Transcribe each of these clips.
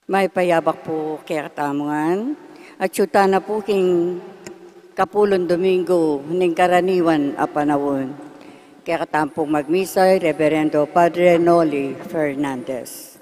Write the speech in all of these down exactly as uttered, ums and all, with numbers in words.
Mayap a yabak pu kekatamu ngan. Atyu tana pu king kapulung Domingo ning karaniwan a panaun. Kekatamu pung magmisa i Reverendo Padre Noli Fernandez.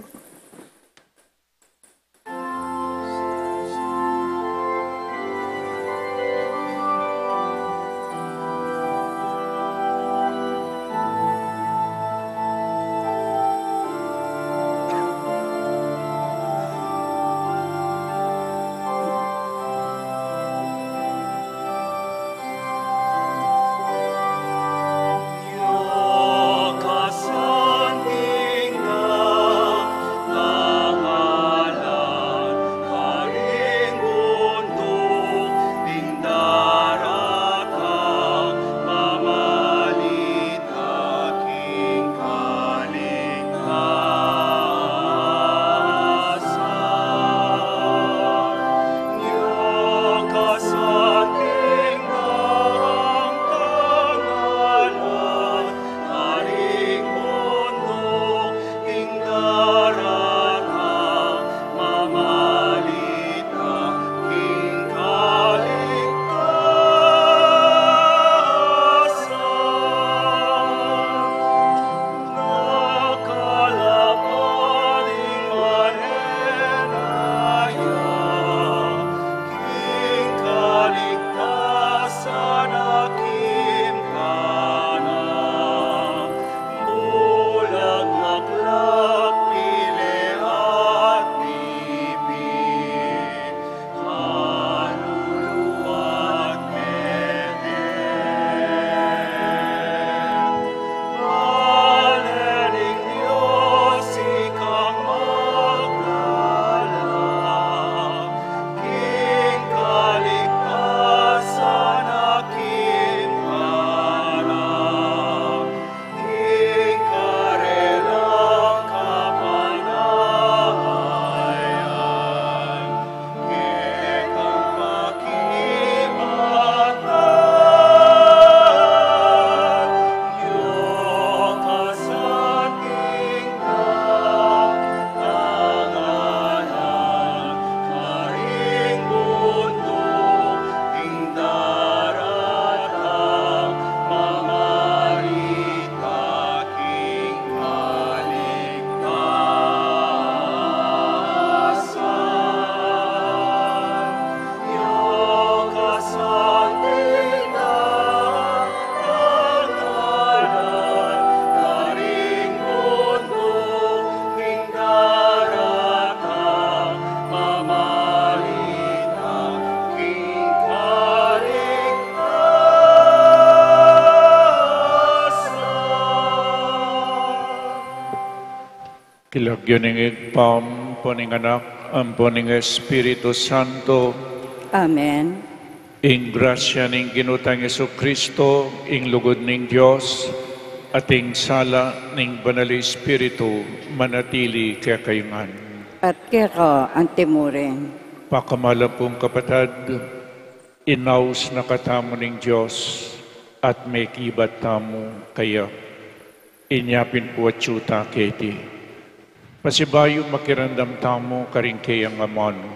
King lagyu ning Ibpa, ampo ning Anak, ampo ning Espiritu Santo. Amen. Ing grasya ning Ginu tang Jesucristo, ing lugud ning Dios, at ing sala ning Banal Espiritu, manatili kekayu ngan. At keka antimurin. Pakamalapung kapatad, inaus na katamu ning Dios, at mekibat tamu keya. Inya pin pu atyu ta keti. Pasibayu makiramdam tamu karing keyang amanu.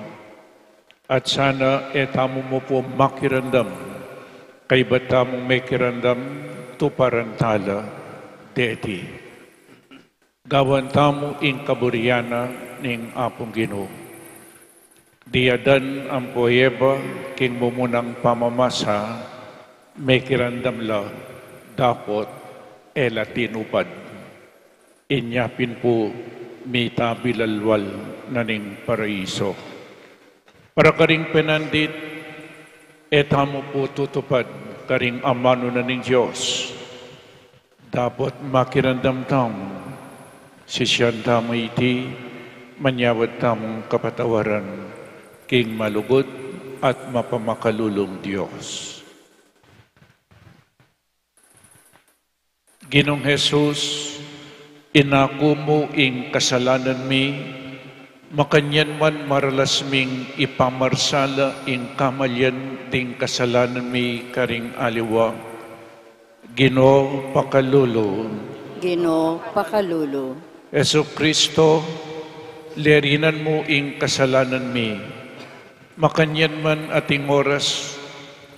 At sana e tamu mu pu makiramdam, kaybat tamung mekiramdam, tuparan tala deti. Gawan tamu ing kaburian na ning Apung Ginu. Di Adan ampo Eva, king mumunang pamamasa, mekiramdam la, dapot e la tinupad. Inya pin pu mitabi lalwal na ning paraiso. Para karing penandit, e tamu pu tutupad karing amanu na ning Dios. Dapot makiramdam tamu, sisian tamu iti, manyawad tamung kapatawaran king malugud at mapamakalulung Dios. Ginung Jesus, inaku mu ing kasalanan mi, makanyan man maralas ming ipamarsala ing kamalian ding kasalanan mi karing aliwa. Ginu, pakalulu. Ginu, pakalulu. Jesucristo, lerinan mu ing kasalanan mi. Makanyan man ating oras,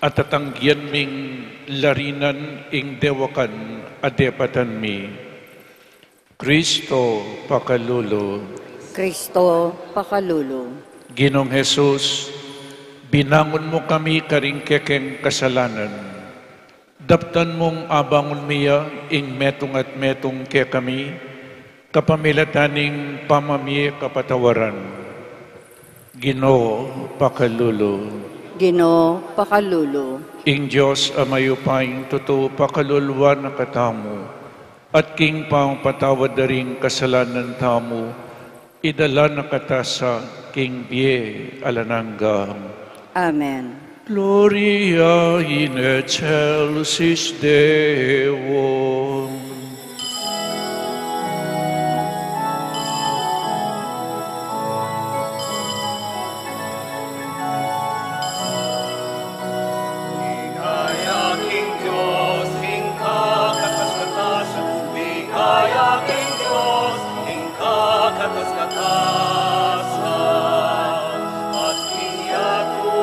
at tatanggian ming larinan ing dewakan a depatan mi. Kristo, pakalulu. Kristo, pakalulu. Ginung Jesus, binangun mu kami karing kekeng kasalanan. Daptan mung abangun mi ya ing metung at metung kekami, kapamilatan ning pamamie kapatawaran. Ginu, pakalulu. Ginu, pakalulu. Ing Dios a mayupayang tutu pakaluluan na katamu, at king pamapatawad da ring kasalanan tamu, idala na kata sa king bie alang angga. Amen. Gloria in excelsis Deo. Ligaya king Dios king kakatas-katasan, ligaya king Dios king kakatas-katasan, at king yatu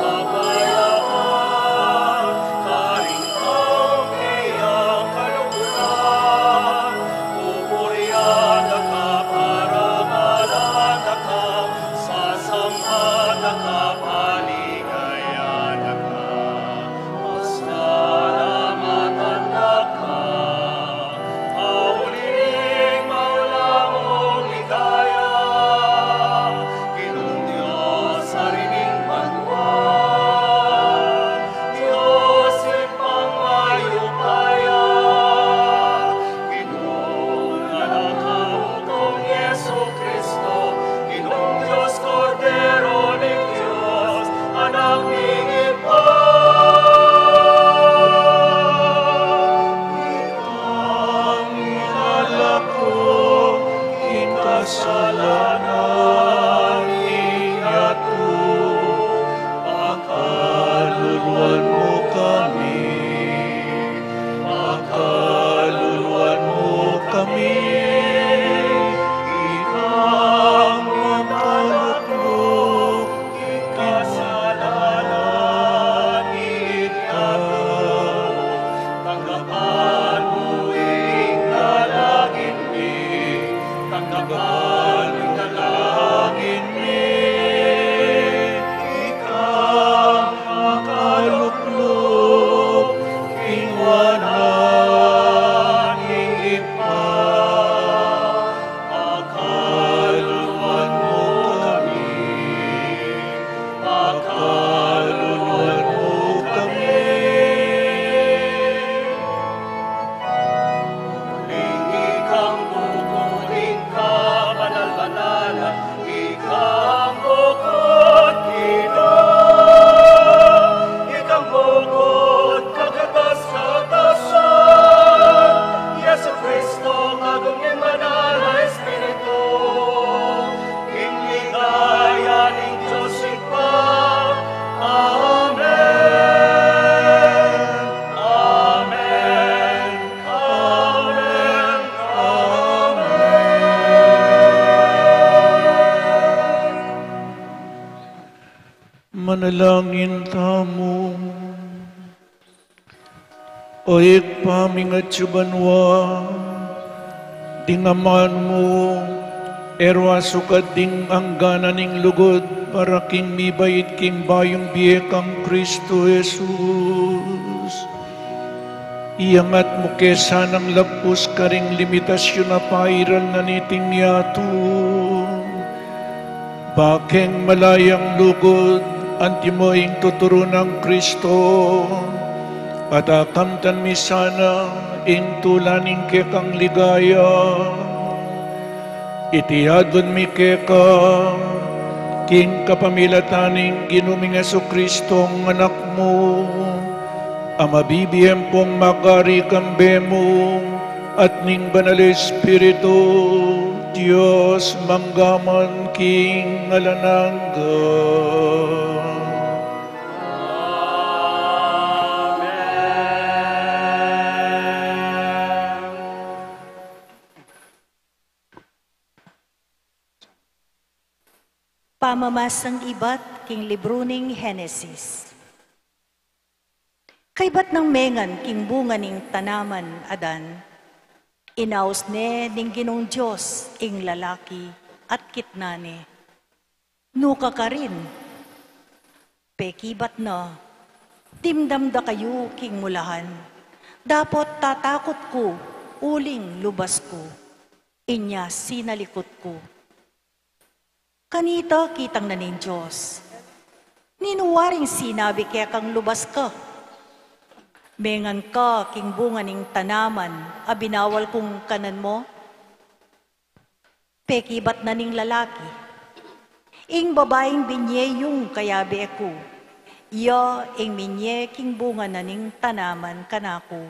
kapayapan, karing taung kayang kaluguran, pupurian da ka, paramalan da ka, sasamban da ka, paligayan da ka, pasalamatan da ka. Auli ning maula mung ligaya, Ginung Dios, Ari ning banua, Dios Ibpang mayupaya, Ginung Anak a utong Jesucristo, Ginung Dios, Kordero ning Dios, Anak ning Ibpa. Ikang minalako ing kasalanan ning yatu, pakaluluan mu kami. Pakaluluan mu kami, ikang makalukluk king kasalanan ning yatu. Tanggapan mu ing dalangin mi, tanggapan mu ing dalangin mi, ikang makalukluk king wanan ning Ibpa. Pakaluluan mu kami, pakaluluan mu kami. Uling ikang bukud ing kabanal-banalan, ikang bukud Ginu, ikang bukud kakatas-katasan, Jesucristo, kagum ning Banal a Espiritu, ing ligaya ning Dios Ibpa. Amen. Amen. Amen. Amen. Manalangin tamu. O Ibpa ming atsu banua, dingaman mu, e ru asukat ding angga na ning lugud para king mibait king bayung bie kang Kristo Jesus. Iyangat mu ke sanang lapus karing limitasyun a pairal na niting yatu. Bakeng malayang lugud, antimo ing tuturu nang Kristo, at akamtan mi sana ing tula ning kekang ligaya. Iti adwan mi keka, king kapamilatan ning Ginu ming Jesucristo, Anak mu, a mabibie ampong magari kambe mu, at ning Banal a Espiritu, Dios mangga man king alang angga. Amen. Pamamasang ibat king libru ning Henesis. Kaybat nang mengan king bunga ning tanaman, Adan, inaus ne ning Ginung Dios ing lalaki at kitnan ne. Nu ka karin? Pekibat na, dimdam da kayu king mulahan. Dapot tatakut ku, uling lubas ku. Inya sinalikut ku. Kanita kitang na ning Dios, ninu waring sinabi kekang lubas ka? Mengan ka king bunga ning tanaman a binawal kung kanan mu? Pekibat na ning lalaki, ing babaing binye yung kayabe ku, iya ing minye king bunga na ning tanaman kanaku,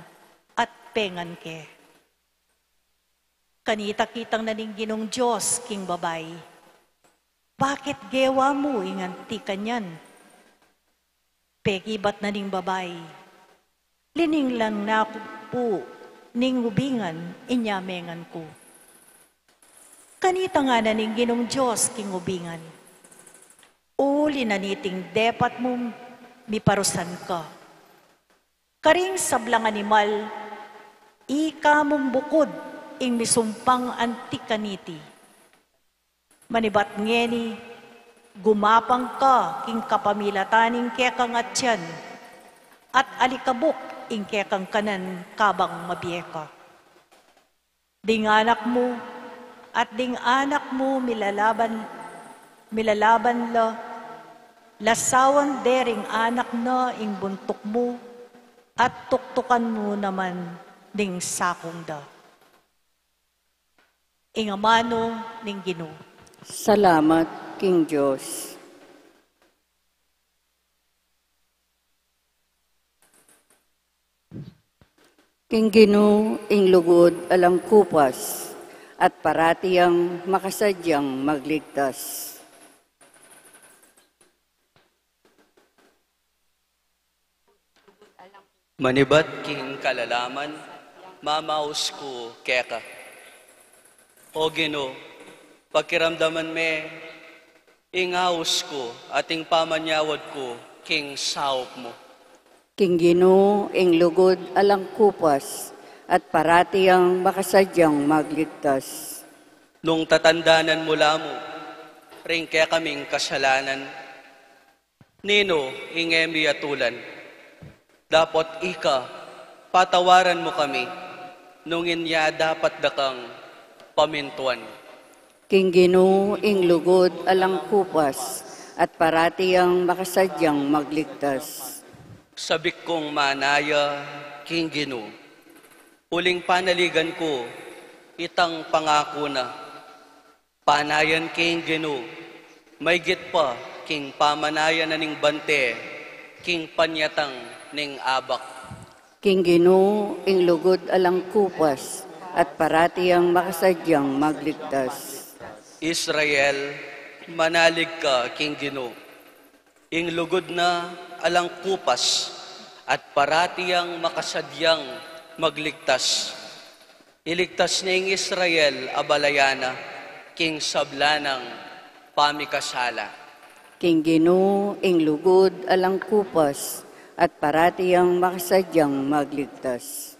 at pengan ke. Kanita kitang na ning Ginung Dios king babai, bakit gewa mu ing anti kanyan? Pekibat na ning babai, lininglan na ku pu ning ubingan, inya mengan ku. Kanita ngana ning Ginung Dios king ubingan, uli na niting depat mung miparusan ka. Karing sablang animal, ika mung bukud ing misumpang anti kaniti. Manibat ngeni, gumapang ka king kapamilatan ning kekang atian, at alikabuk ing kekang kanan kabang mabie ka. Ding anak mu, at ding anak mu milalaban, milalaban la, lasawan de ring anak na ing buntuk mu, at tuktukan mu naman ding sakung da. Ing amanu ning Ginu. Salamat king Dios. King Ginu ing lugud alang kupas, at parati yang makasadyang magligtas. Manibat king kalalaman, mamaus ku keka. O Ginu, pakiramdaman me ing aus ku at ing pamanyawad ku king saup mu. King Ginu ing lugud alang kupas, at parati yang makasadyang magligtas. Nung tatandanan mu la mu ring kekaming kasalanan, ninu ing e mi atulan? Dapot ika, patawaran mu kami, nung inya dapat da kang pamintuan. King Ginu ing lugud alang kupas, at parati yang makasadyang magligtas. Sabik kung manaya king Ginu, uling panaligan ku itang pangaku na. Panayan king Ginu, maygit pa king pamanayan na ning bante, king panyatang ning abak. King Ginu ing lugud alang kupas, at parati yang makasadyang magligtas. Israel, manalig ka king Ginu. Ing lugud na alang kupas, at parati yang makasadyang magligtas. Iligtas ne ing Israel a balayan na, king sabla nang pamikasala. King Ginu ing lugud alang kupas, at parati yang makasadyang magligtas.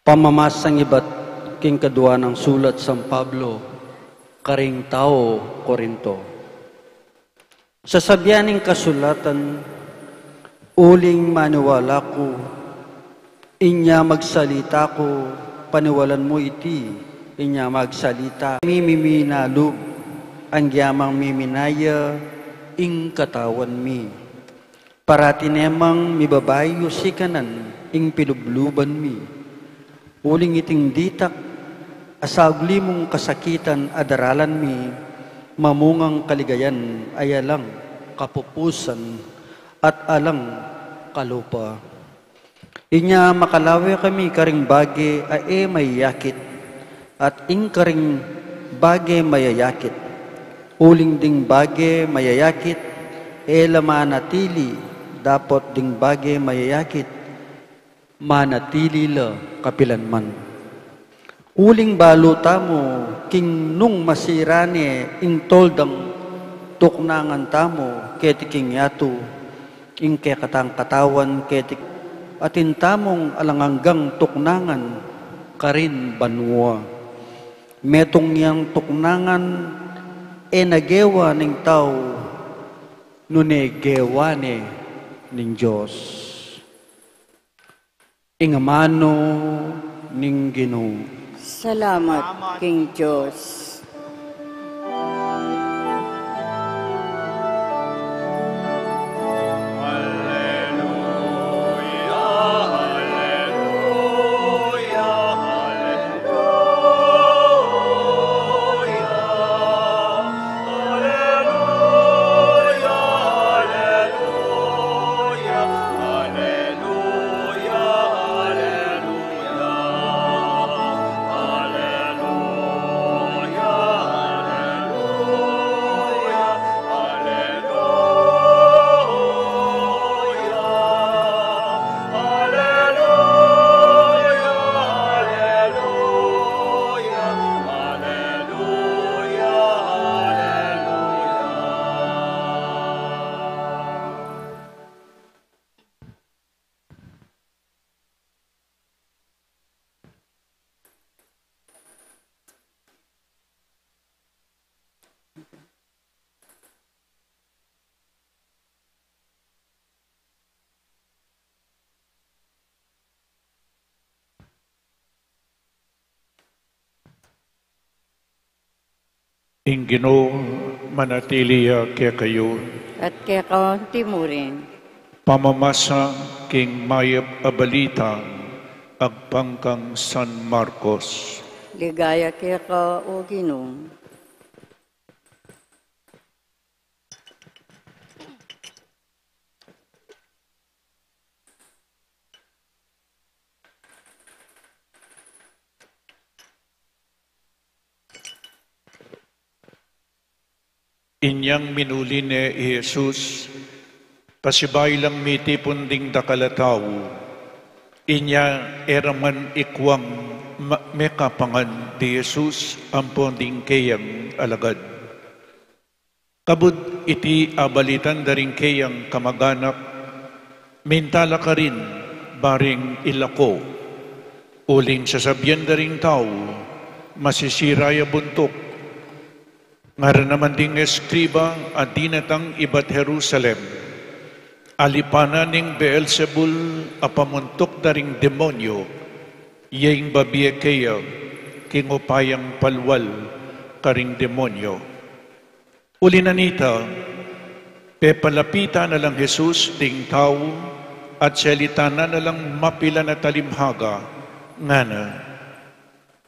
Pamamasang ibat king kadua nang sulat San Pablo karing tau Corinto. Sasabian ning kasulatan, uling maniwala ku, inya magsalita ku, paniwalan mu iti, inya magsalita. Mi miminalub, agyang miminaya ing katawan mi. Parati ne mang mibabai o sikanan ing pilubluban mi. Uling iting ditak a saguli mung kasakitan a daralan mi, mamungang kaligayan a alang kapupusan at alang kalupa. Inya makalawe kami karing bage a e mayayakit, at ing karing bage mayayakit. Uling ding bage mayayakit, e la manatili dapot ding bage mayayakit, manatili la kapilanman. Uling balu tamu, king nung masira ne ing toldang tuknangan tamu keti king yatu, ing kekatang katawan keti, atin tamung alang anggang tuknangan karin banua. Metung yang tuknangan e na gewa ning tau, nune gewa ne ning Dios. Ing amanu ning Ginu. Salamat king Dios. Ing Ginu manatili ya kekayu. At keka mu rin. Pamamasa king mayap a balita agpang kang San Marcos. Ligaya keka, O Ginu. Inyang minuli ne i Jesus, pasibayu lang mitipun ding dakal a tau. Inya e ra man ikuang ma-, mekapangan di Jesus ampon ding keyang alagad. Kabud iti abalitan da ring keyang kamaganak, minta la karin baring ilako. Uling sasabian da ring tau, masisira ya buntuk. Ngaran naman ding eskriba a dinatang ibat Jerusalem, alipanan ning Beelzebul a pamuntuk da ring demonyo, ya ing babie keya king upayang palwal karing demonyo. Uli na nita, pepalapitan na lang Jesus ding tau at selitanan na lang mapilan a talimhaga, ngana,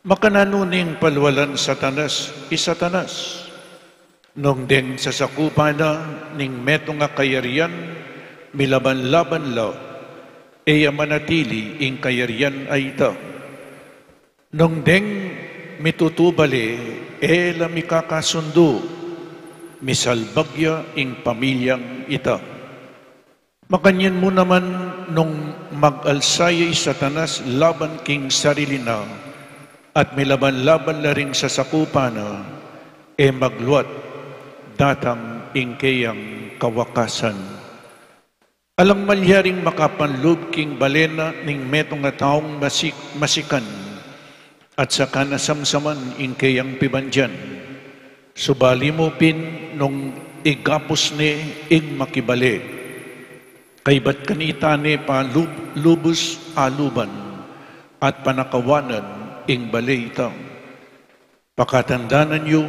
makananu ning palwalan Satanas i Satanas? Nung deng sasakupan na ning metung a kayarian, milaban-laban la, e ya manatili ing kayarian a ita. Nung deng mitutubal e, e la mikakasundu, misalbag ya ing pamilyang ita. Makanyan mu naman nung mag-alsa ya i Satanas laban king sarili na, at milaban-laban la ring sasakupan na, e magluat datang ing keyang kawakasan. Alang malyaring makapanlub king bale na ning metung a taung masik-, masikan, at saka na samsaman ing keyang pibandian. Subali mu pin nung igapus ne ing makibale, kaybat kanita ne pa lub-, lubus aluban at panakawanan ing bale ita. Pakatandanan yu,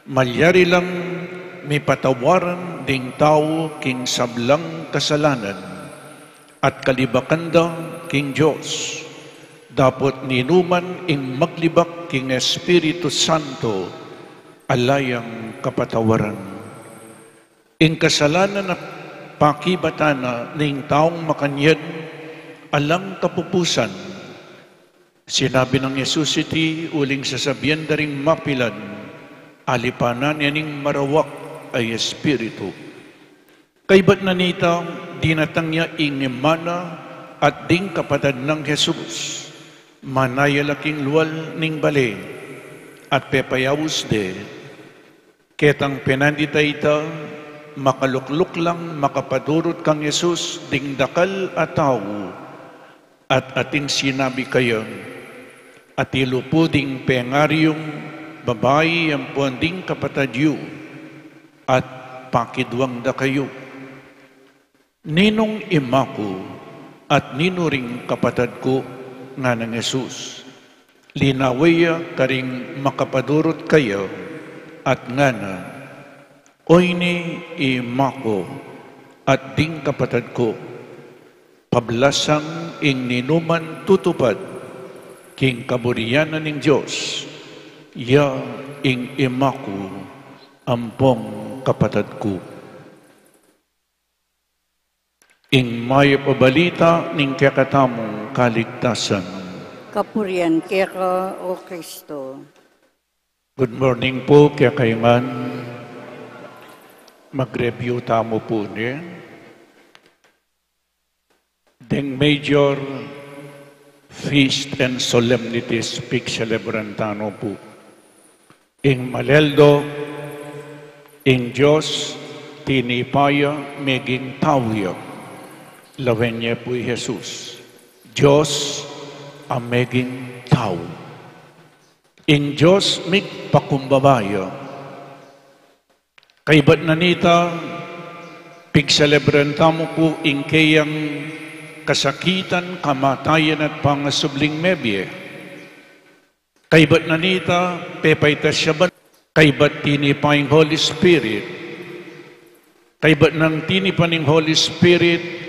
malyari lang mipatawaran ding tau king sablang kasalanan at kalibakan da king Dios, dapot ninuman ing maglibak king Espiritu Santo, ala yang kapatawaran. Ing kasalanan a pakibatan na ning taung makanyan alang kapupusan. Sinabi nang Jesus iti uling sasabian da ring mapilan, alipanan ne ning marawak a espiritu. Kaybat na nita, dinatang ya ing ima na at ding kapatad nang Jesus. Manaya la king lual ning bale at pepayaus de. Ketang penandit a ita, makalukluk lang makapadurut kang Jesus ding dakal a tau, at atin sinabi kaya, "Atilu pu ding pengari yung babai ampon ding kapatad yu, at pakiduang da kayu. Ninung ima ku at ninu ring kapatad ku?" nganang Jesus. Linawe ya karing makapadurut kaya at ngana, "Oyni i ima ku at ding kapatad ku. Pablasang ing ninuman tutupad king kaburian na ning Dios, ya ing ima ku ampong kapatad ku." Ing mayap a balita ning kekatamung kaligtasan. Kapurian keka, O Kristo. Good morning pu kekayu ngan. Mag-review tamu pu, ne? Deng major feast and solemnities pigselebran tanu pu. Ing maleldo, ing Dios tinipa ya meging tau ya. Lawen ye pu i Jesus, Dios a meging tau. Ing Dios migpakumbaba ya. Kaybat na nita, pigselebran tamu pu ing keyang kasakitan, kamatayan at pangasubling mebie. Kaybat na nita, pepaitas ya ban, kaybat tinipa ing Holy Spirit. Kaybat nang tinipa ning Holy Spirit,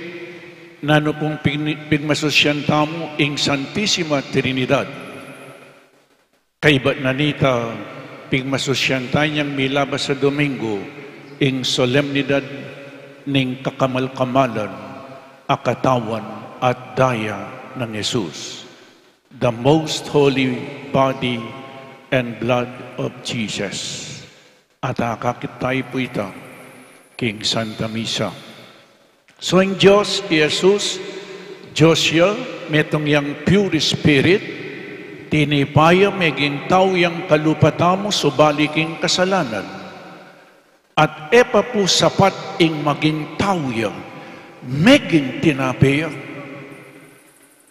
nanu pung pigni-, pigmasusyan tamu ing Santisima Trinidad. Kaybat na nita, pigmasusyan taya nang milabas a Domingo ing solemnidad ning kakamal-kamalan a katawan at daya nang Jesus. The most holy body and blood of Jesus. At akakit tayu pu ita king Santa Misa. So ing Dios, i Jesus, Dios ya, metung yang pure spirit, tinipa ya meging tau yang kalupa tamu subali king kasalanan. At e pa pu sapat ing maging tau ya, meging tinape ya.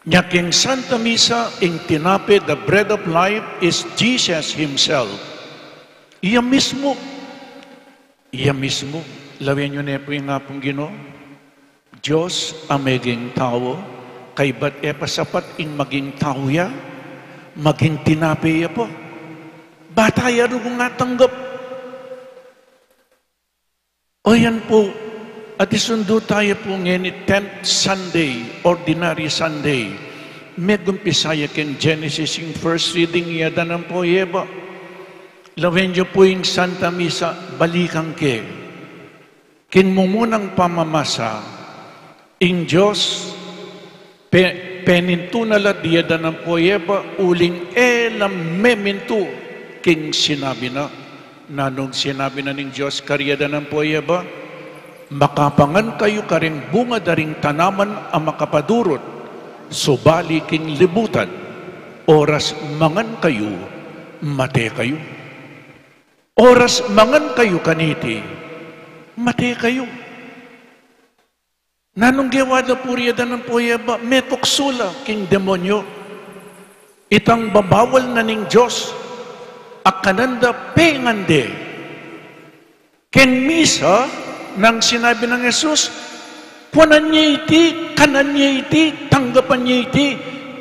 Nya king Santa Misa, ing tinape, the bread of life, is Jesus himself. Iya mismu. Iya mismu. Lawen yu ne pu ing Apung Ginu. Dios a meging tau, kaybat e pa sapat ing maging tau ya, maging tinape ya pa. Ba taya rugul atanggap? O yan pu, at isundu taya pu ngeni tenth Sunday, Ordinary Sunday. Megumpisa ya king Genesis ing first reading, i Adan ampo i Eva. Lawen yu pu ing Santa Misa, balikan ke. King mumunang pamamasa, ing Dios, pe-, penintu na la di Adan ampo i Eva, uling e la memintu king sinabi na. Nanung sinabi na ning Dios kari Adan ampo i Eva? Makapangan kayu karing bunga da ring tanaman a makapadurut, subali king libutan, oras mangan kayu, mate kayu. Oras mangan kayu kaniti, mate kayu. Nanung gewa da pu ri Adan ampo i Eva? Metuksu la king demonyo. Itang babawal na ning Dios, akanan da, pengan de. King Misa, nanu ing sinabi nang Jesus, kuanan ye iti, kanan ye iti, tanggapan ye iti,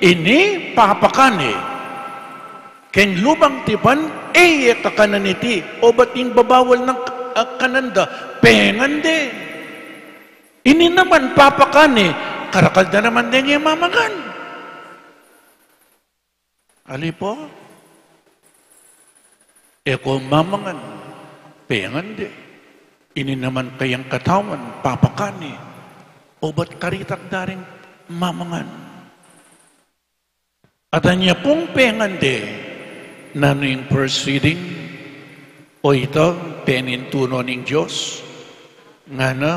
ini papakan ye. King lumang tipan, e ye kakanan iti, obat ing babawal nang, ah, kanan da, pengan de. Ini naman papakan ye, karakal da naman deng e mamangan. Ali pu? E ko mamangan, pengan de. Ini naman kayang katawan, papakan ye, obat karitak da ring mamangan. At anya pung pengan de, nanu ing first reading? O ita, penintu no ning Dios, ngana,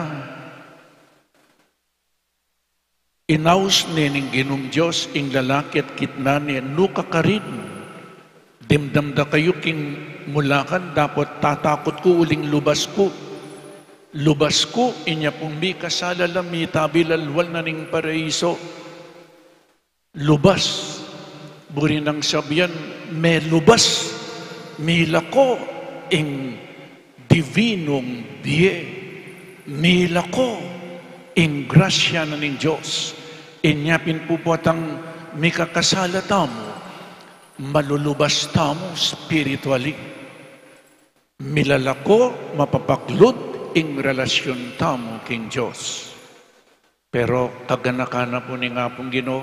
Inaus ne ning Ginung Dios ing lalaki at kitnan ne, nu ka karin? Dimdam da kayu king mulakan, dapot tatakut ku uling lubas ku. Lubas ku, inya pung mikasala la, mitabi la lual na ning paraiso. Lubas, buri nang sabian, melubas, milako ing divinong bie, milako ing grasya na ning Dios. Inya pin pu potang mikakasala tamu, malulubas tamu spiritually. Milalako, mapapaklud ing relasyon tamu king Dios. Pero kaganakan na pu ning Apung Ginu,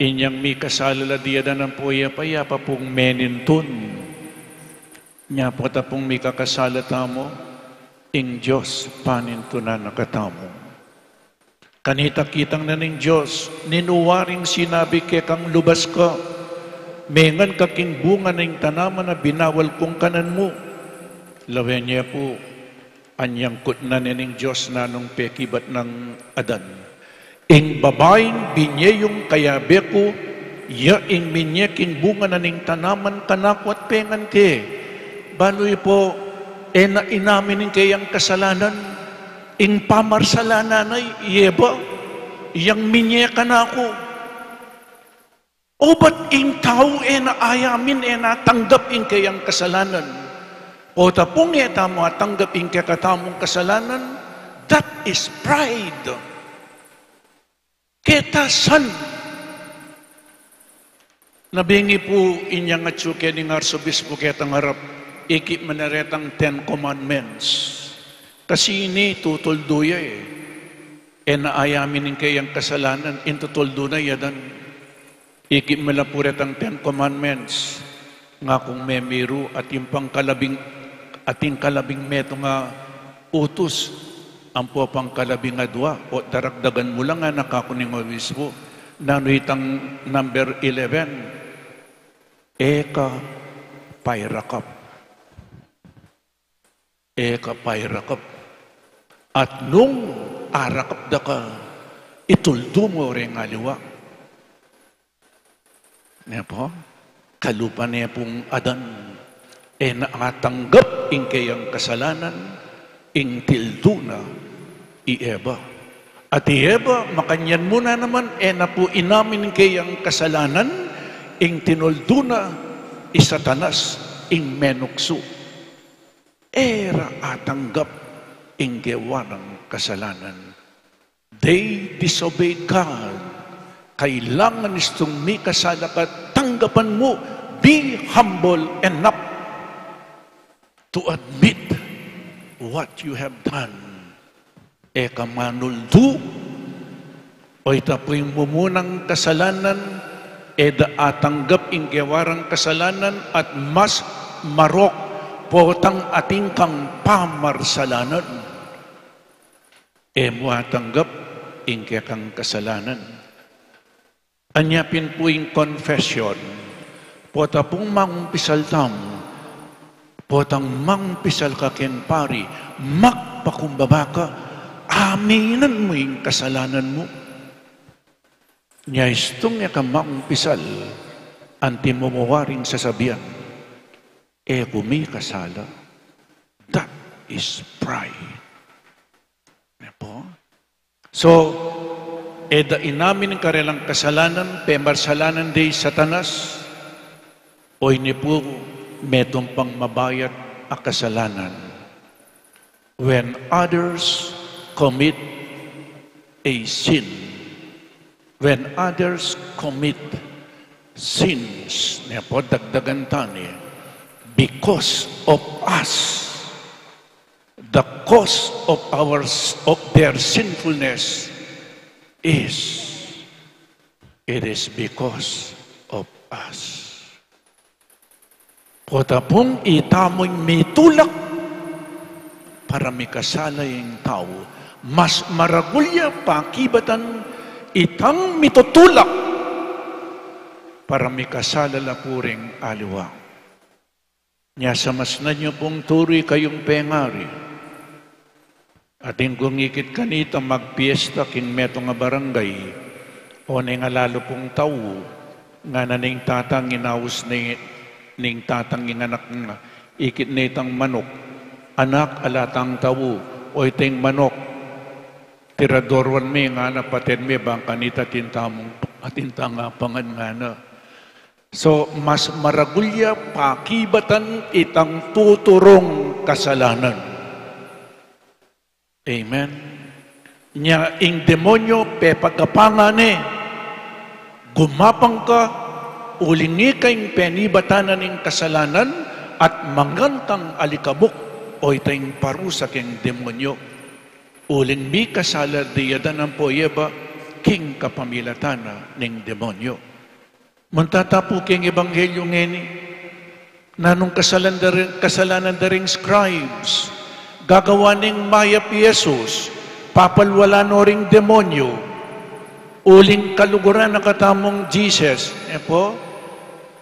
inyang mikasala la, diadanan pu ya pa, ya pa pung menintun. Nya pota pung mikakasala tamu, ing Dios panintunan na katamu. Kanita kitang na ning Dios, ninu waring sinabi kekang lubas ka, mengan ka king bunga ning tanaman a binawal kung kanan mu? Lawen ye pu, anyang kutnan ne ning Dios nanung pekibat nang Adan. Ing babaing binye yung kayabe ku, ya ing minye king bunga na ning tanaman kanaku at pengan ke. Balu ye pu, e na inamin ing keyang kasalanan, ing pamarsalananan na i Eba, yang minye kanaku. Obat ing tau e na ayamin, e na tanggap ing keyang kasalanan. Pota pung e tamu atanggap ing kekatamung kasalanan, that is pride. Keta san. Nabingi pu inyang atsu ke ning arsobispu ketang arap, ikit me ne retang Ten Commandments. Kasi ini tutuldu ya e. E na ayamin ing keyang kasalanan, intutuldu na ya dan. Ikit me la pu retang Ten Commandments, ngakung memiru, atin pang kalabing, atin kalabing metung a utus, ampo pang kalabing adua, o daragdagan mu la, ngana kaku ning obispu. Nanu itang number eleven? E ka pairakap. E ka pairakap. At nung arakap da ka, ituldu mu reng aliwa. Ne pu, kalupa ne pung Adan, e na atanggap ing keyang kasalanan, ing tildu na i Eba. At i Eba, makanyan mu na naman, e na pu inamin ing keyang kasalanan, ing tinuldu na i Satanas, ing menuksu. E ra atanggap ing gewa nang kasalanan. They disobeyed God. Kailangan istung mikasala ka, tanggapan mu, be humble enough to admit what you have done. E ka manuldu, o ita pu ing mumunang kasalanan, e da atanggap ing gewa rang kasalanan, at mas marok potang atin kang pamarsalanan. E mu atanggap ing kekang kasalanan. Anya pin pu ing confession, pota pung mangumpisal tamu, potang mangumpisal ka king pari, magpakumbaba ka, aminan mu ing kasalanan mu. Nya istung e ka mangumpisal, anti mu waring sasabian, e ku mikasala. That is pride. Ne pu? So, e da inamin ing karelang kasalanan, pemarsalanan de i Satanas, o ini pu metung pang mabayat a kasalanan. When others commit a sin, when others commit sins, ne pu, dagdagan ta ne, because of us, the cause of our, of their sinfulness is, it is because of us. Pota pung itamu ing mitulak para mikasala ing tau, mas maragul ya pakibatan itang mitutulak para mikasala la pu ring aliwa. Nya samasnan yu pung turi kayung pengari. Atin kung ikit kanita magpiesta king metung a barangay, o neng alalu pung tau, ngana ning tatang inaus ne, ning tatang ing anak na, ikit ne itang manok, "Anak, ala tang tau, o iteng manok, tiradorwan me," ngana, "paten me bang kanita atin tamung, atin tang apangan," ngana. So, mas maragul ya pakibatan itang tuturung kasalanan. Amen. Nya ing demonyo pepagapang ne, "Gumapang ka, uling ika ing penibatan na ning kasalanan at mangan kang alikabuk," o ita ing parusa king demonyo. Uling mikasala diadan ampo i Eva king kapamilatan na ning demonyo. Munta ta pu king ebanghelyo ngeni, nanung kasalan da ring, kasalanan da ring scribes? Gagawa neng mayap i Jesus, papalwalan no ring demonyo, uling kaluguran na katamung Jesus. E pu,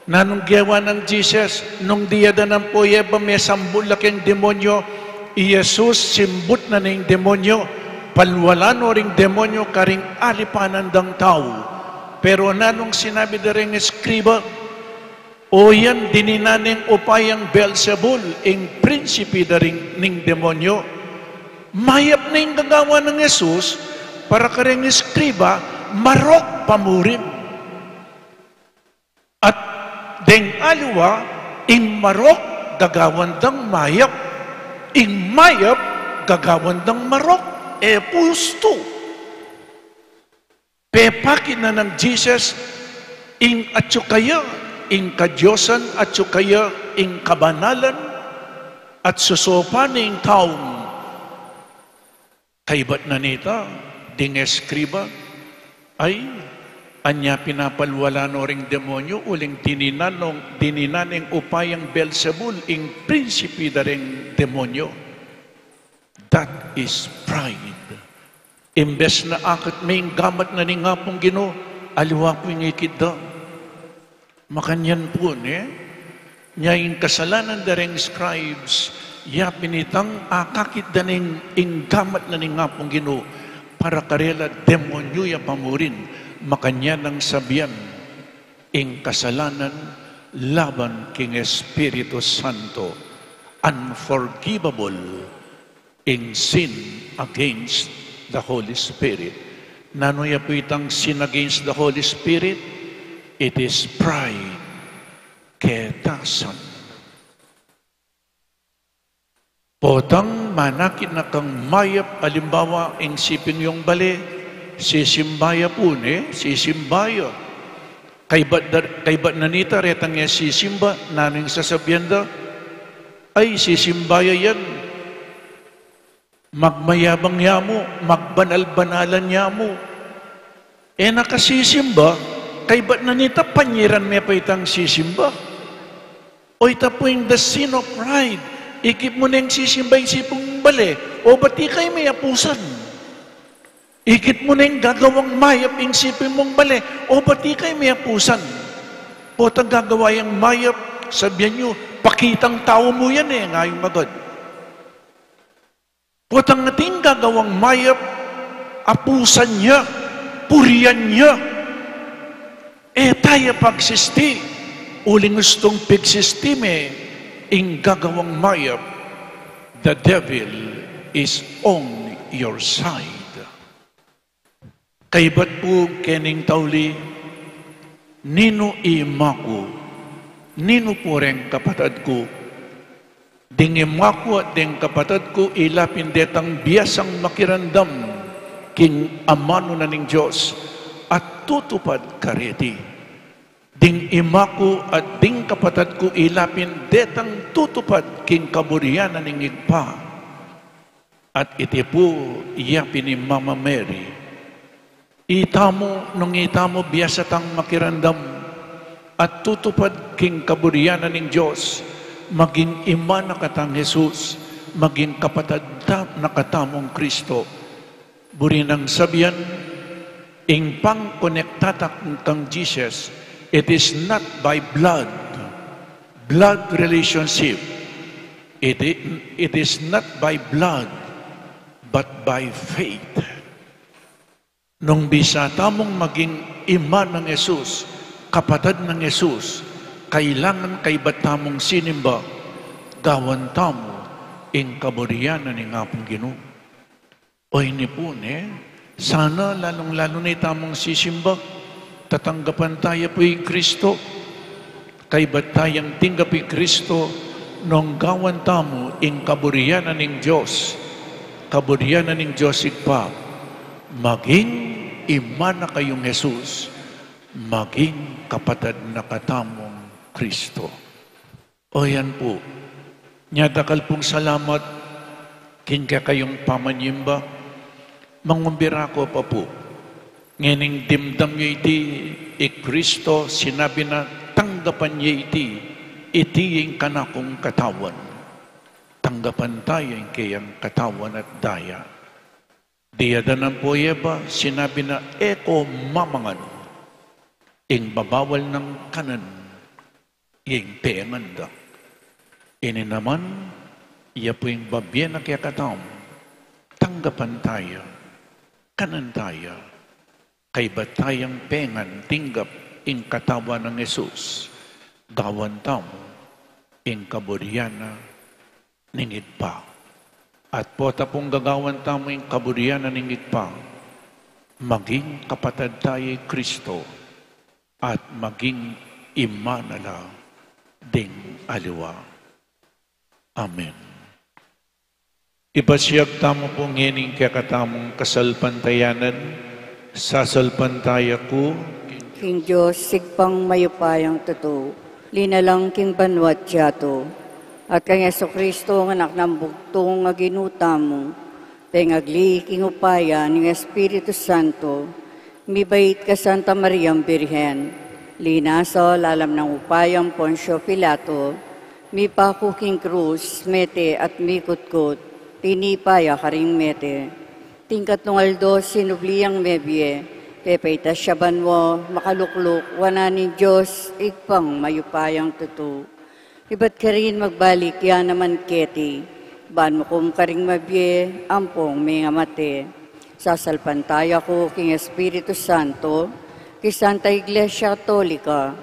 nanung gewa nang Jesus? Nung diadan ampo i Eva, mesambul la king demonyo, i Jesus simbut na ning demonyo, palwalan no ring demonyo karing alipanan dang tau. Pero nanung sinabi da ring eskriba? "O yan, dininan neng upayang Beelzebul, ing prinsipi da ring, ning demonyo." Mayap ne ing gagawan nang Jesus, para karing eskriba, marok pa murin. At deng aliwa, ing marok gagawan dang mayap, ing mayap gagawan dang marok, e pu ustu. Pepakit na nang Jesus ing atyu kaya ing kadiosan, atyu kaya ing kabanalan, at susupan ne ing taung Kaybat na nita, ding eskriba, ay, anya pinapalwala no ring demonyo, uling dininan nong, dininan neng upayang Beelzebul, ing prinsipi da ring demonyo. That is pride. Imbes na akit me ing gamat na ning Apung Ginu, aliwa ku ing ikit da. Makanyan pu ne, nya ing kasalanan da ring scribes, ya pin itang akakit da ning ing gamat na ning Apung Ginu, para karela demonyo ya pa murin, makanyan nang sabian, ing kasalanan laban king Espiritu Santo, unforgivable. Ing sin against the Holy Spirit. Nanu ya pu itang sin against the Holy Spirit? It is pride, ketasan. Potang manakit na kang mayap, alimbawa, ing siping yung bale, sisimba ya pu ne, sisimba ya. Kaybat da, kaybat na nita, retang e sisimba, nanu ing sasabian da? Ay, sisimba ya yan. Magmayabang ya mu, magbanal-banalan ya mu. E na ka sisimba, kaybat na nita panyiran me pa itang sisimba. O ita pu ing the sin of pride. Ikit mu neng sisimba ing siping mung bale, o bati kay me apusan. Ikit mu neng gagawang mayap ing siping mung bale, o bati kay me apusan. Potang gagawa yang mayap, sabian yu, pakitang tau mu yan e, ngayung agad. Potang atin gagawang mayap, apusan ya, purian ya. E taya pagsisti, uling ustung pigsisti me ing gagawang mayap, the devil is on your side. Kaybat pu kening tauli, ninu i ima ku, ninu pu reng kapatad ku? Ding ima ku at ding kapatad ku ila pin detang biasang makiramdam king amanu na ning Dios at tutupad kareti. Ding ima ku at ding kapatad ku ila pin detang tutupad king kaburian na ning Ibpa. At iti pu ya pin i Mama Mary. Itamu, nung itamu biasa tang makiramdam at tutupad king kaburian na ning Dios, maging ima na katang Jesus, maging kapatad ta-, na katamung Kristo. Buri nang sabian, ing pangkonekta ta kang Jesus, it is not by blood, blood relationship. It i-, it is not by blood, but by faith. Nung bisa tamung maging ima nang Jesus, kapatad nang Jesus, kailangan kaibat tamung sinimba, gawan tamu ing kaburian na ning Apung Ginu. O ini pu, ne? Sana lalung-lalu na itamung sisimba, tatanggapan taya pu i Kristo. Kaibat tayang tinggap i Kristo, nung gawan tamu ing kaburian na ning Dios, kaburian na ning Dios Ibpa, maging ima na kayung Jesus, maging kapatad na katamung Kristo. O yan pu. Nya dakal pung salamat king kekayung pamanyimba. Mangumbira ko pa pu. Ngening dimdam ye iti i Kristo, sinabi na, "Tanggapan ye iti, iti ing kanakung katawan." Tanggapan taya ing keyang katawan at daya. Diadanan pu ye ba, sinabi na, "E ko mamangan ing babawal nang kanan, ing tengan da." Ini naman, ya pu ing babie na kekatamu, tanggapan taya, kanan taya, kaibat tayang pengan tinggap ing katawan nang Jesus, gawan tamu ing kaburian na ning Ibpa. At pota pung gagawan tamu ing kaburian na ning Ibpa, maging kapatad taya i Kristo, at maging ima na la ding aliwa. Amen. Ipasyag tamu pu ngening kekatamung kasalpantayanan, sasalpantaya ku king Dios, Ibpang mayupayang tutu, linalang king banua't yatu, at kang Jesucristo, ing Anak nang bugtung a Ginu tamu, pengagli king upaya ning Espiritu Santo, mibait kang Santa Mariang Birhen, linasa lalam nang upayang Poncio Pilato, mipaku king krus, mete at mikutkut, tinipa ya karing mete. King katlung aldo sinubli yang mebie, pepaitas ya banua, makalukluk wanan ning Dios, Ibpang mayupayang tutu. Ibat karin magbalik ya naman keti, ban mukum karing mabie ampong mengamate. Sasalpantaya ku king Espiritu Santo, king Santa Iglesia Katolika,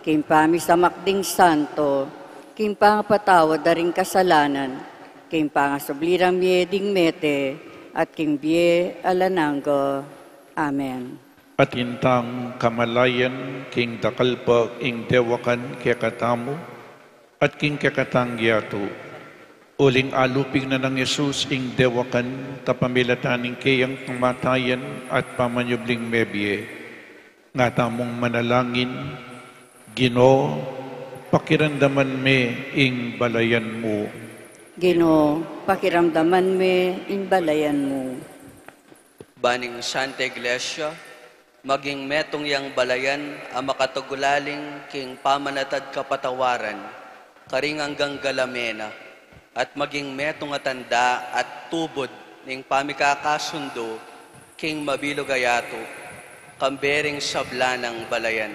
king pamisamak ding santo, king pangapatawad da ring kasalanan, king pangasubli rang mie ding mete, at king bie alang angga. Amen. At intang kamalayan king dakal pa ing dewakan kekatamu, at king kekatang yatu. Uling alupig na nang Jesus ing dewakan, tapamilatan ning keyang kamatayan at pamanyubling mebie. Nga tamung manalangin, Ginu, pakiramdaman me ing balayan mu. Ginu, pakiramdaman me ing balayan mu. Ban ing Santa Iglesia, maging metung yang balayan a makatagulaling king pamanatad kapatawaran, karing anggang galame na, at maging metung a tanda at tubud ning pamikakasundu king mabilug a yatu, kambe ring sabla nang balayan.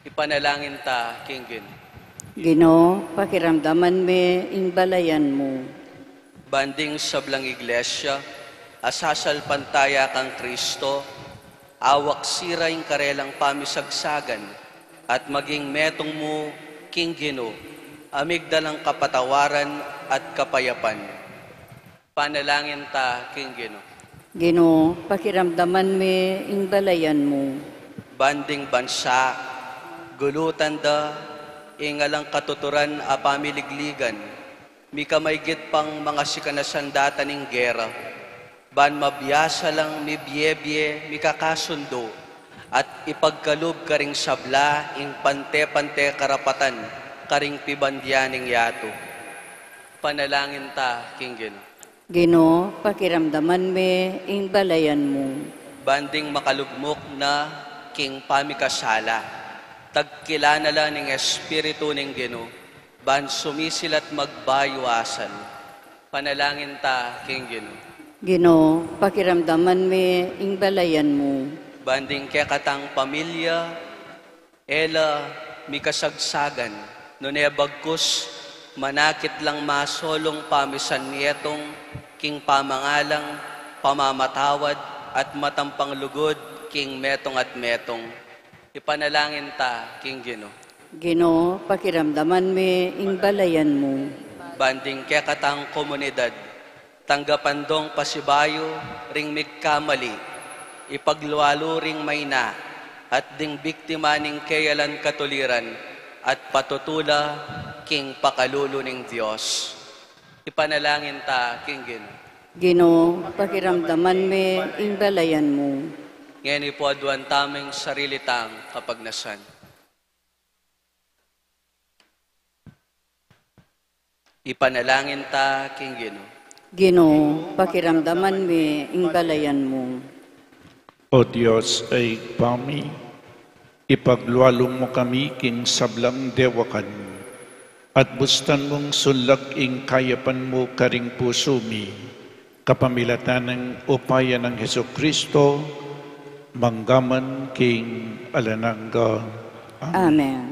Ipanalangin ta king Ginu. Ginu, pakiramdaman me ing balayan mu. Ban ding sablang iglesia a sasalpantaya kang Kristo, awak sira ing karelang pamisagsagan, at maging metung mu king Ginu, a migdalang kapatawaran at kapayapan. Panalangin ta king Ginu. Ginu, pakiramdaman me ing balayan mu. Ban ding bansa, gulutan da ing alang katuturan a pamiligligan, mikamaygit pang mangasikan a sandata ning gera, ban mabiasa lang mibie-bie mikakasundu, at ipagkalub karing sabla ing pante-pante karapatan karing pibandian ning yatu. Panalangin ta king Ginu. Ginu, pakiramdaman me ing balayan mu. Ban ding makalugmuk na king pamikasala, tagkilan na la ning Espiritu ning Ginu, ban sumisila't magbayuasan. Panalangin ta king Ginu. Ginu, pakiramdaman me ing balayan mu. Ban ding kekatang pamilya, e la mikasagsagan, nune bagkus manakit lang masolung pamisan yetung king pamangalang, pamamatawad, at matampang lugud king metung at metung. Ipanalangin ta king Ginu. Ginu, pakiramdaman me ing balayan mu. Ban ding kekatang komunidad, tanggapan dong pasibayu ring migkamali, ipaglualu ring maina, at ding biktima ning keyalan katuliran, at patutula king pakalulu ning Dios. Ipanalangin ta king Ginu. Ginu, pakiramdaman me ing balayan mu. Ngeni pu aduan tamu ing sarili tang kapagnasan. Ipanalangin ta king Ginu. Ginu, pakiramdaman me ing balayan mu. O Dios a Ibpa mi, ipaglualu mu kami king sablang dewakan, at bustan mung sunlag ing kayapan mu karing pusu mi, kapamilatan ning upaya nang Jesucristo, mangga man king alang angga. Amen. Amen.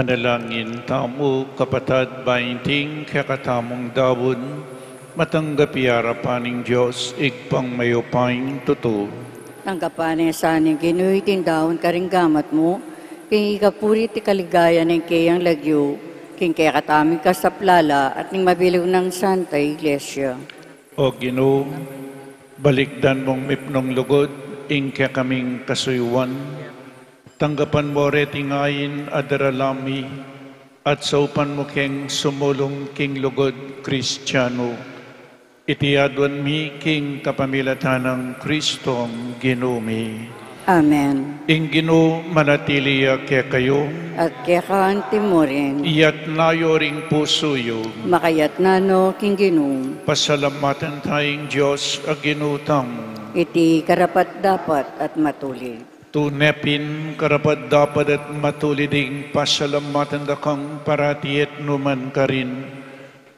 Manalangin tamu, kapatad, ba iting kekatamung daun matanggap ya arapan ning Dios, Ibpang mayupayang tutu. Tanggapan na sa ning Ginu iting daun karing gamat mu, king ikapuri at ikaligaya ning keyang lagyu, king kekatamung kasaplalan at ning mabilug nang Santa Iglesia. O Ginu, balikdan mung mipnung lugud ing kekaming kasuyuan. Tanggapan mu reting ain a daralan mi, at saupan mu keng sumulung king lugud Kristianu. Iti aduan mi king kapamilatan nang Kristong Ginu mi. Amen. Ing Ginu manatili ya kekayu. At keka anti mu rin. Iyatna yu ring pusu yu. Makayatna no king Ginu. Pasalamatan taya ing Dios a Ginu tamu. Iti karapat-dapat at matulid. Tune pin karapat-dapat at matulid ing pasalamatan da kang parati at numan karin,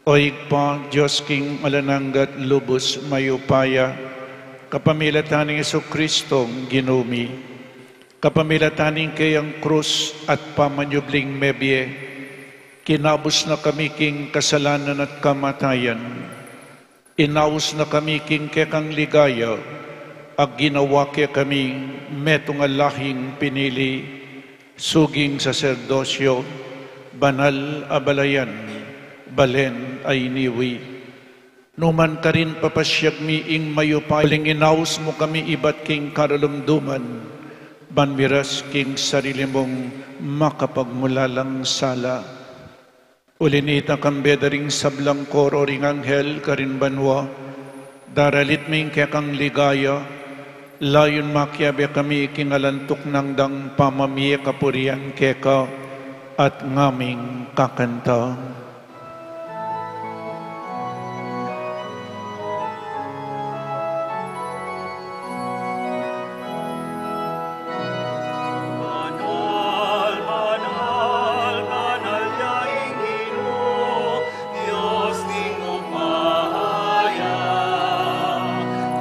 O Ibpa, Dios king alang angga at lubus mayupaya, kapamilatan nang Jesucristong Ginu mi, kapamilatan ning keyang krus at pamanyubling mebie, kinabus na kami king kasalanan at kamatayan. Inaus na kami king kekang ligaya, at ginawa kekami metung a lahing pinili, suging saserdosyo, banal a balayan, balen a iniwi. Numan karin papasiag mi ing mayupaya, uling inaus mu kami ibat king karalumduman, ban miras king sarili mung makapagmulalang sala. Uli nita, kambe da ring sablang koro ring anghel karin banua, daralit mi ing kekang ligaya, layun makiabe kami king alang tuknang dang pamamie kapurian keka at ngaming kakanta. Banal, banal, banal ya ing Ginu, Dios ning upaya.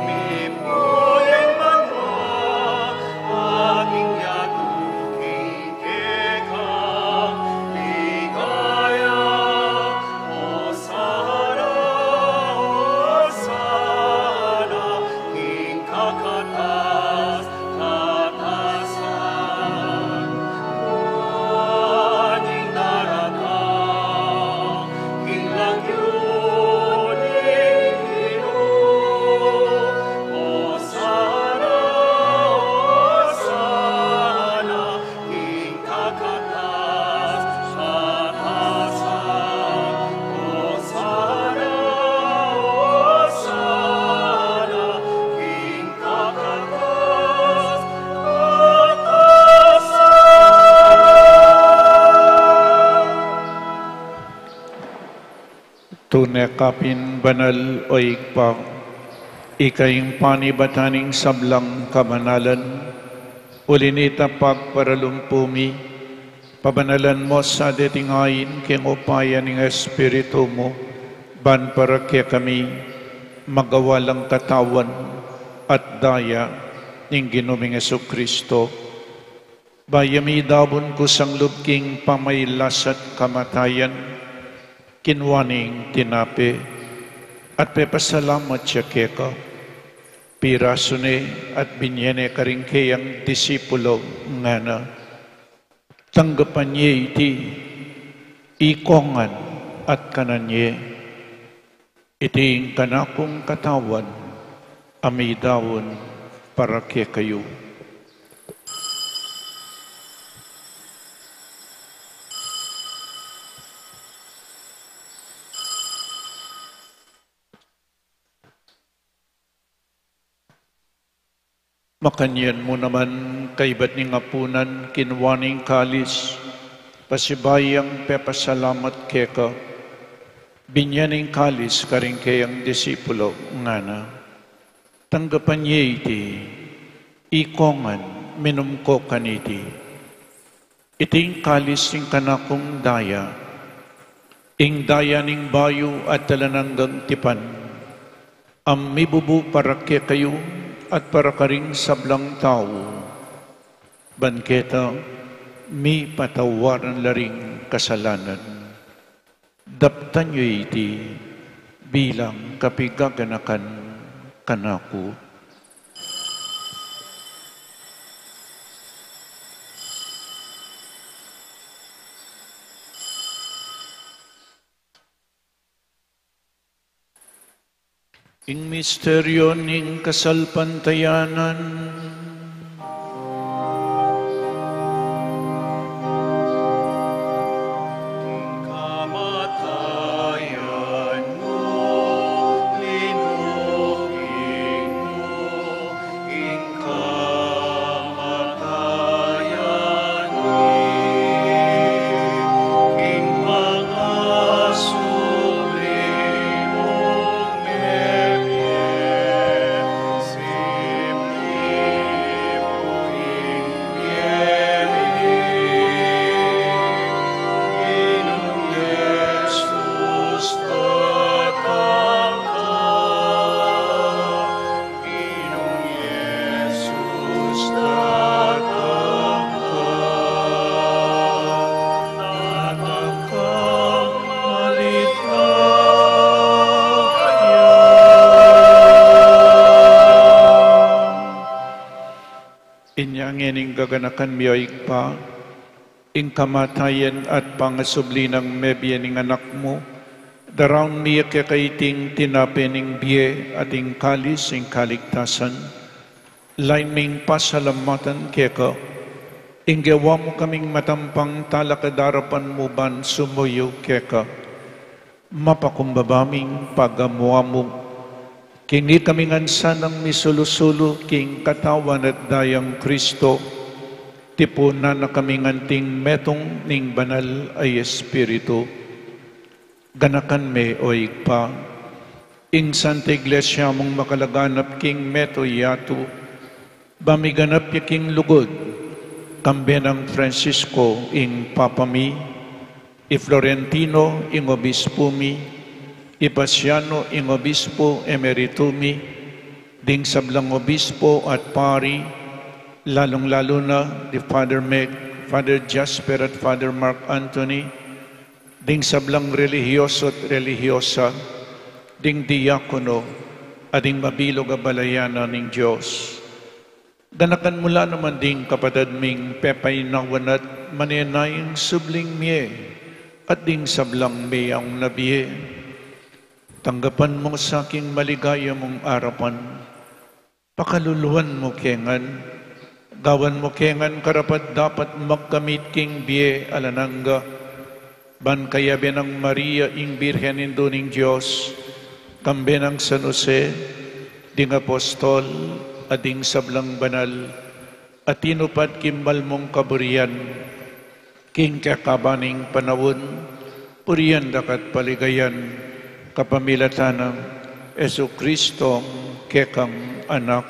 Mimuyang banua, ating yatu king kekang ligaya. Hosana, Hosana, king kakatas-katasan. Nuan ing daratang king lagyu ning Ginu. Hosana, Hosana, king kakatas-katasan. Hosana, Hosana, king kakatas-katasan. Tune ka pin banal, O Ibpa, ika ing panibatan ning sablang kabanalan, uli nita pagparalumpu mi, pabanalan mu sa deting ain king upaya ning Espiritu mu, ban para kekami magawa lang katawan at daya ning Ginu ming Jesucristo. Bayu mi daun kusang lub king pamailas at kamatayan, kinua ne ing tinape, at pepasalamat ya keka, pirasu ne at binye ne karing keyang disipulo, ngana: Tanggapan ye iti, ikongan at kanan ye. Iti ing kanakung katawan, a midaun para kekayu. Makanyan mu naman, kaibat ning apunan, kinua ne ing kalis, pasibayu yang pepasalamat keka, binye ne ing kalis karing keyang disipulo, ngana: Tanggapan ye iti, ikongan, minum ko kaniti. Iti ing kalis ning kanakung daya, ing daya ning bayu at alang anggang tipan, a mibubu para kekayu at para karing sablang tau, ban keta mipatawaran la ring kasalanan. Daptan yu iti bilang kapigaganakan kanaku. Ing misteryu ning kasalpantayanan. Ing kamatayan mu, linuging mu, ing kamatayan mi, ing pangasubli mung mebie, simling Ngening gaganakan mi, o Ibpa, ing kamatayan at pangasubli nang mebie ning Anak mu, daraun mi keka iting tinape ning bie at ing kalis ning kaligtasan. Lain ming pasalamatan keka, ing gewa mu kaming matampang talakad king arapan mu ban sumuyu keka. Mapakumbaba ming pagamu-amu, king ikami ngan sanang misulu-sulu king katawan at dayang Kristo, tipunan na kami ngan anting metung ning Banal a Espiritu. Ganakan me, o Ibpa, ing Santa Iglesia mung makalaganap king meto yatu, ba miganap ya king lugud, kambe nang Francisco ing Papa mi, i Florentino ing Obispu mi, i Pasiano ing Obispu Emeritu mi, ding sablang Obispu at Pari, lalung-lalu na di Father Meg, Father Jasper at Father Mark Anthony, ding sablang relihiyoso at relihiyosa, ding diakono, at ding mabilug a balayan na ning Dios. Ganakan mu la naman ding kapatad ming pepainawan at manenayang subling mie at ding sablang meyaun na bie. Tanggapan mu sa king maligaya mung arapan. Pakaluluan mu ke ngan, gawan mu ke ngan karapat-dapat magkamit king bie alang angga, ban kayabe nang Maria ing Birhen Indu ning Dios, kambe nang San Jose, ding apostol, at ding sablang banal, a tinupad king mal mung kaburian, king kekaban ning panaun, purian da ka at paligayan, kapamilatan nang Jesucristo, kekang Anak.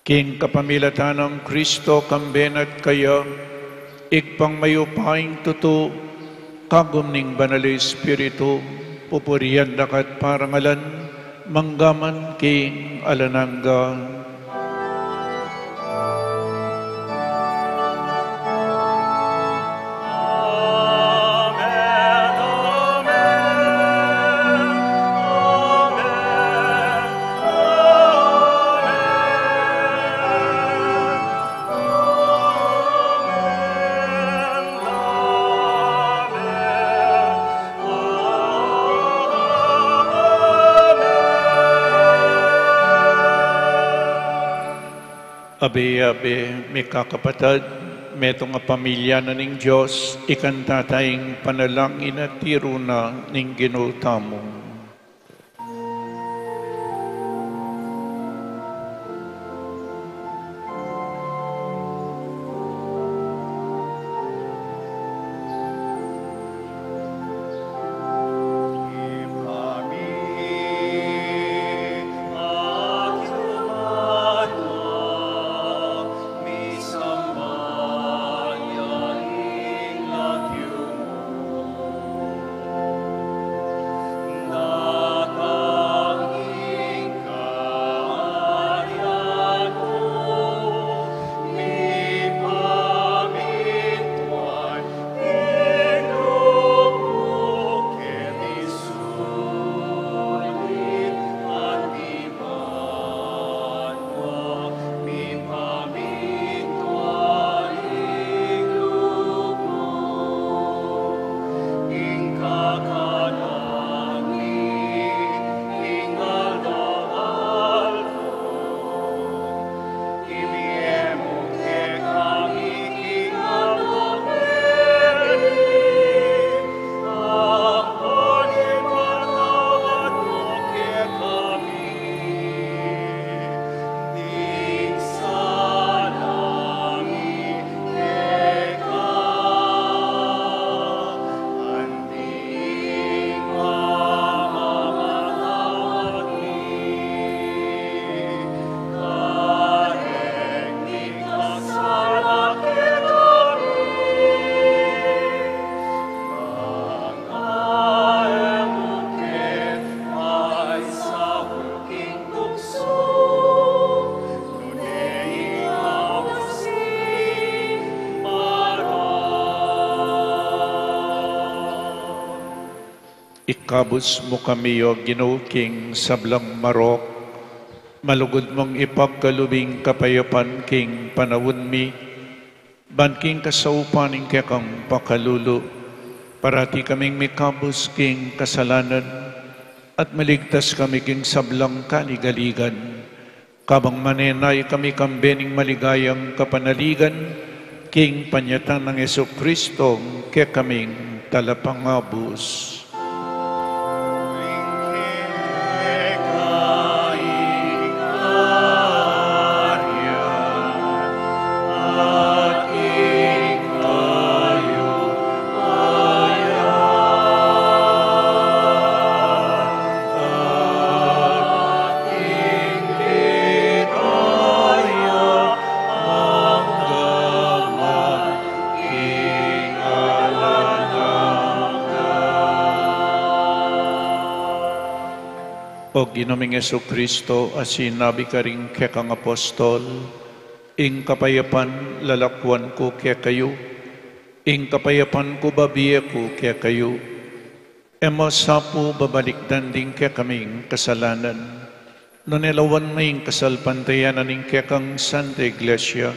King kapamilatan nang Kristo, kambe na at kaya, Ibpang mayupayang tutu, kagum ning Banal a Espiritu, pupurian da ka at parangalan, mangga man king alang angga. Abe-abe, mikakapatad, metung a pamilya na ning Dios, ikanta taya ing panalangin a tiru na ning Ginu tamu. Ikabus mu kami, O Ginu, king sablang marok, Malugud mung ipagkalub ing kapayapan king panaun mi, ban king kasaupan ning kekang pakalulu, parati kaming mikabus king kasalanan, at maligtas kami king sablang kaligaligan. Kabang manenaya kami kambe ning maligayang kapanaligan, king panyatang nang Jesucristo, kekaming Talapangabus. O Ginu ming Jesucristo, a sinabi karing kekang apostol, ing kapayapan lalakwan ku kekayu, ing kapayapan ku babie ku kekayu. E mu sa pu babalikdan ding kekaming kasalanan, nune lawan me ing kasalpantayanan ning kekang Santa Iglesia,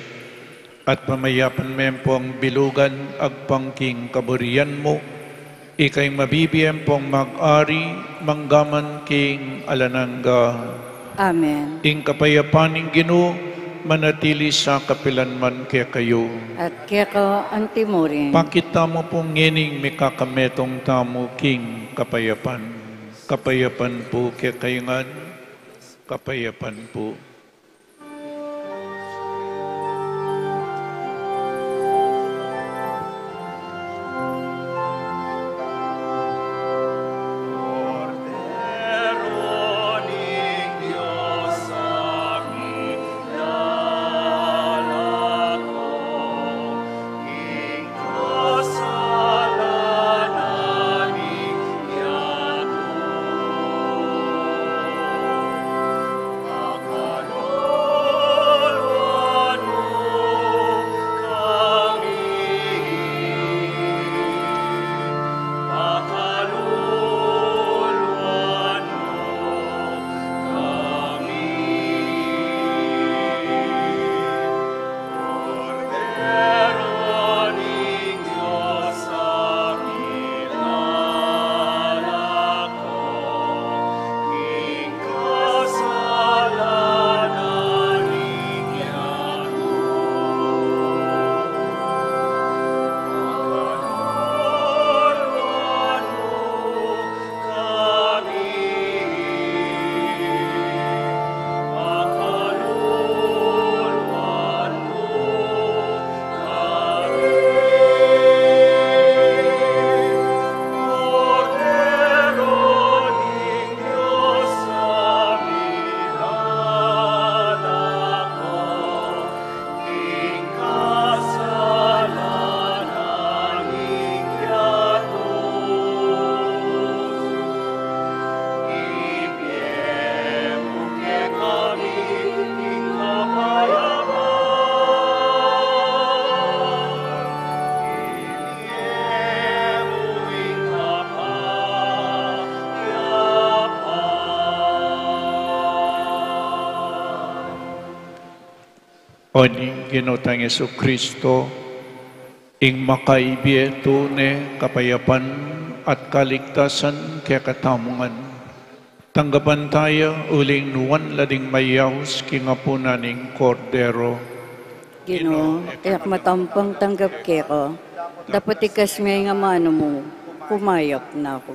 at pamayapan me pung bilugan agpang king kaburian mu, ika ing mabibie pung mag-ari manggaman king alang angga. Amen. Ing kapayapan ning Ginu manatili sa kapilan man kekayu. At keka antimurin. Pakit tamu pu ngening mikakametung tamu king kapayapan. Kapayapan pu kekayu ngan. Kapayapan pu. O ning Ginu tang Jesucristo, ing makaibie tune kapayapan at kaligtasan kekatamu ngan. Tanggapan taya uling nuan la ding mayaus king apunan ning Kordero. Ginu, e ku makatampang tanggap keka, dapot ikasme ing amanu mu, kumayap na ku.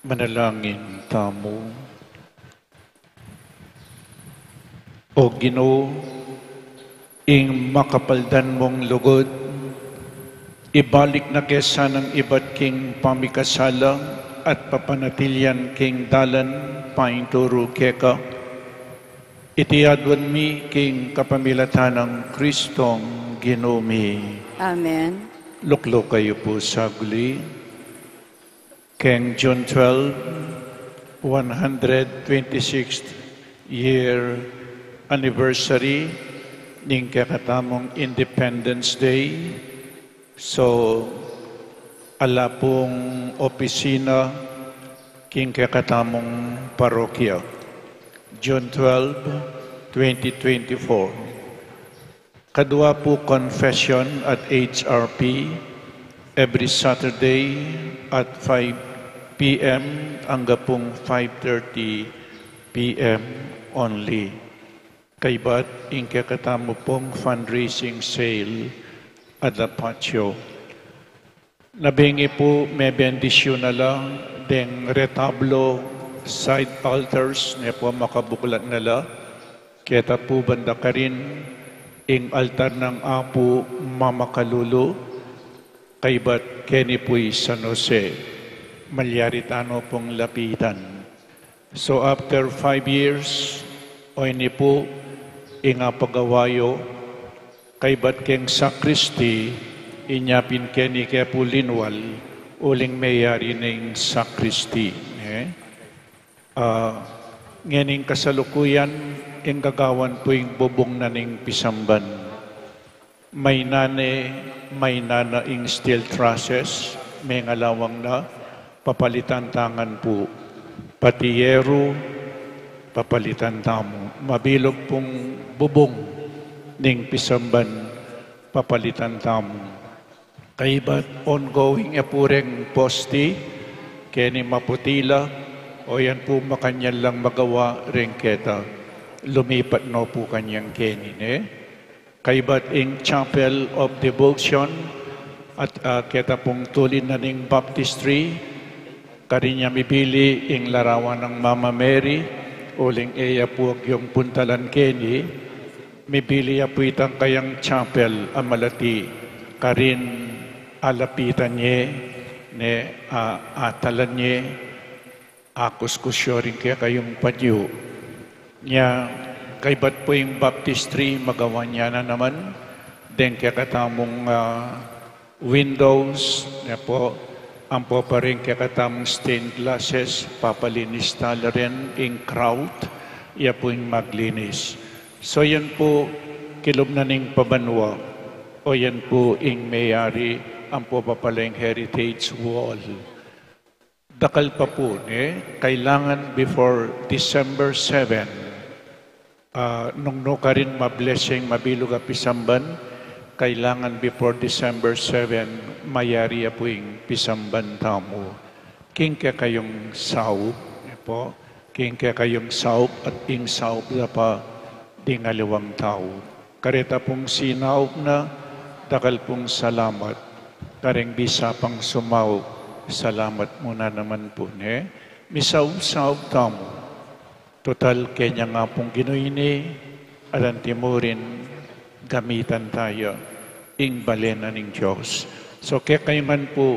Manalangin tamu. O Ginu, ing makapaldan mung lugud, ibalik na ke sanang ibat king pamikasala at papanatilian king dalan painturu keka. Iti aduan mi king kapamilatan nang Kristong Ginu mi. Amen. Lukluk kayu pu saglit. Keng June twelve, one hundred twenty-sixth year anniversary ning kekatamung Independence Day. So, ala pung opisina king kekatamung parokya. June twelve, twenty twenty-four. Kadua pu confession at H R P every Saturday at five P M angga pung five thirty P M only. Kaybat ing kekatamu pung fundraising sale at the patio. Nabingi pu, mebendisyun na la deng retablo, side altars, ne pu makabuklat na la. Keta pu banda karin ing altar nang Apu mamakalulu, kaybat keni pu i San Jose, malyari tano pung lapitan. So after five years, o ini pu ing apagawa yu, kaybat keng sakristi, inya pin keni ke pu linwal, uling meyari ning sakristi, eh? Ah, ngening kasalukuyan, ing gagawan pu ing bubung na ning pisamban. Maina ne, maina na ing steel trusses, mengalawang na, papalitan tangan pu. Pati yeru, papalitan tamu. Mabilug pung bubung ning pisamban, papalitan tamu. Kaybat ongoing ya pu reng posti, keni maputi la, o yan pu makanyan lang magawa reng keta. Lumipat no pu kanyan keni, ne? Kaybat ing Chapel of Devotion at, ah, keta pung tulin na ning baptistry, karin ya mibili ing larawan nang Mama Mary, uling e ya pu agyung puntalan keni, mibili ya pu itang kayang chapel a malati, karin alapitan ye, ne, ah, atalan ye, akuskus yo ring kekayung panyu. Nya, kaybat pu ing baptistry, magawan ya na naman deng kekatamung, ah, windows, nya pu, ampo pa ring kekatamung stained glasses, papalinis tala rin ing kraut, ya pu ing maglinis. So, yan pu, kilub na ning pabanua, o yan pu ing meyari, ampo pa pala ing heritage wall. Dakal pa pu, ne, kailangan before December seven. Ah, nung nukarin ma-blessing, mabilug a pisamban, kailangan before December seven, mayari ya pu ing pisamban tamu. King kekayung saup, ne pu, king kekayung saup at ing saup da pa ding aliwang tau. Kareta pung sinaup na, dakal pung salamat. Kareng bisa pang sumaup, salamat mu na naman pu, ne? Misaup-saup tamu. Tutal kenya nga pung Ginu ini, at antimurin gamitan taya ing bale na ning Dios. So, kekayu man pu,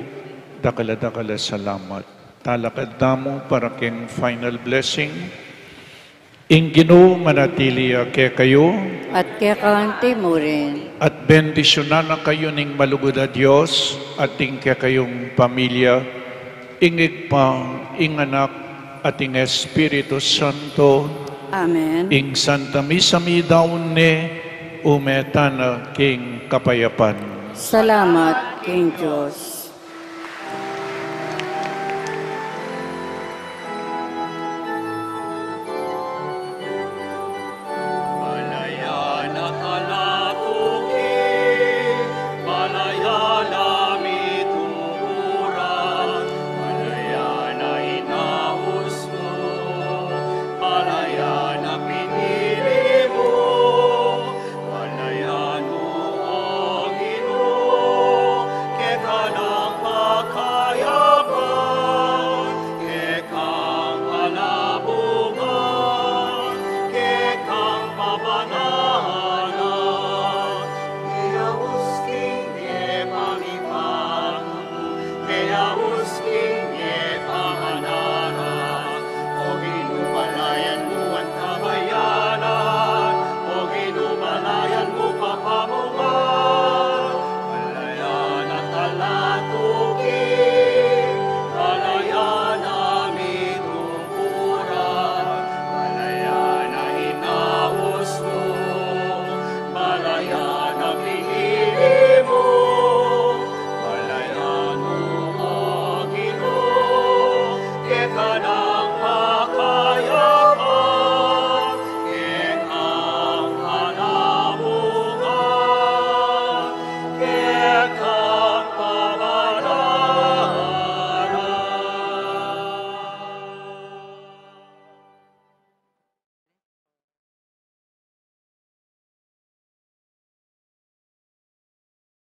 dakal a dakal a salamat. Talakad tamu para keng final blessing. Ing Ginu manatili ya kekayu. At keka antimurin. At bendisyunan na kayu ning malugud a Dios, at ding kekayung pamilya, ing Ibpa, ing Anak, at ing Espiritu Santo. Amen. Ing Santa Misa midaun ne, ume tana king kapayapan. Salamat king Dios.